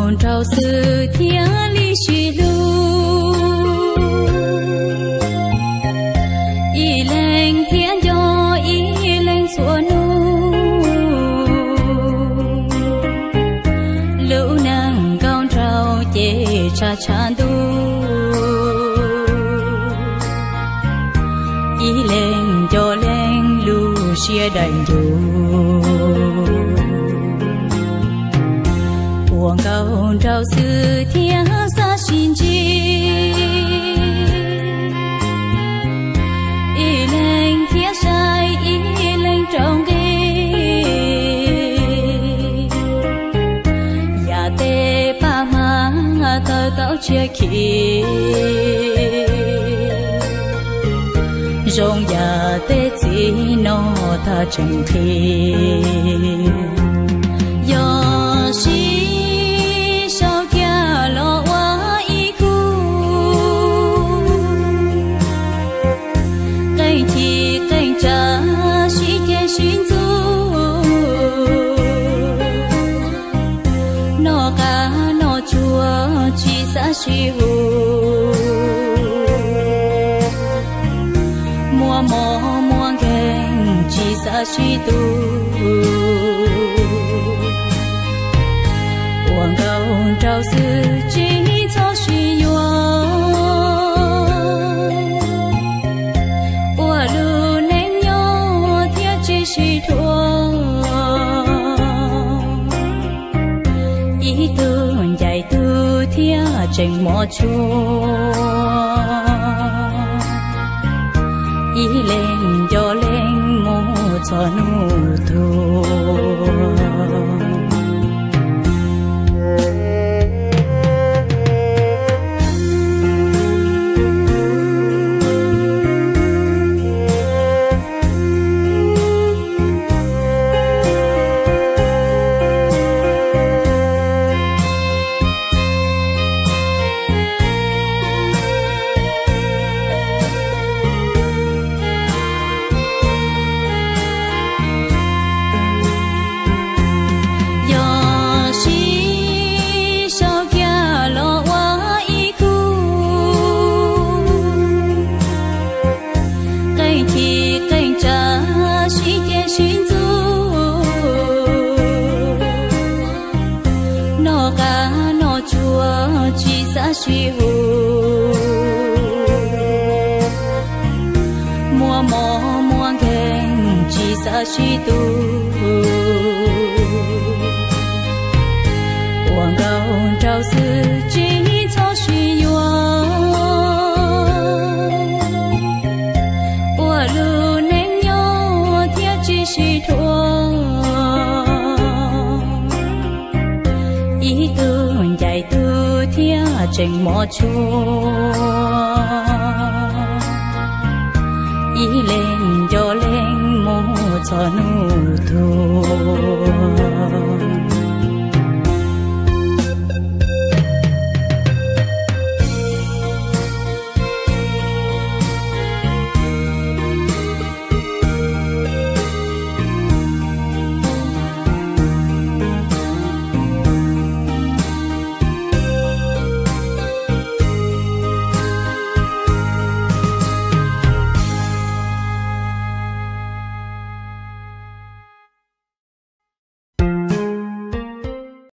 Nraug xwb thiaj li sib hlub, ib leeg thiab nco ib leeg txhua hnub. Lub neej nkauj nraug ces tshav tshav ntuj, ib leeg nco leeg lub siab daim ncuj. Ua nkauj nraug xwb thiaj xav sib ntsib, ib leeg thiaj saib ib leeg rau nqi. Yam tej paj hmab tawv tau tshiab khi, zoo yam tej txiv no tag tseem nqhis. Yog sib sau kiag los ua ib khub, qeej chim qeej tsawv sib ceg sib ntxub, noj qab noj tsuag tsis xav sib hu, muaj mob muaj nkeeg tsis xav sib tu. Ua nkauj nraug xwb tsis txhob sib yuav, ua lub neej nyob thiaj tsis sib dhuav. Ib tug ncaim tug thiaj tseem mos tshua, ib leeg nco leeg mus txog hnub tuag. Yog sib sau kiag los ua ib khub, qeej chim qeej tsawv sib ceg sib ntxub, noj qab noj tsuag tsis xav sib hu, muaj mob muaj nkeeg tsis xav sib tu. Ua nkauj nraug xwb tsis txhob sib yuav, ua lub neej nyob thiaj tsis sib dhuav. Ib tug ncaim tug thiaj tseem mos tshua, ib leeg nco leeg mus txog hnub tuag.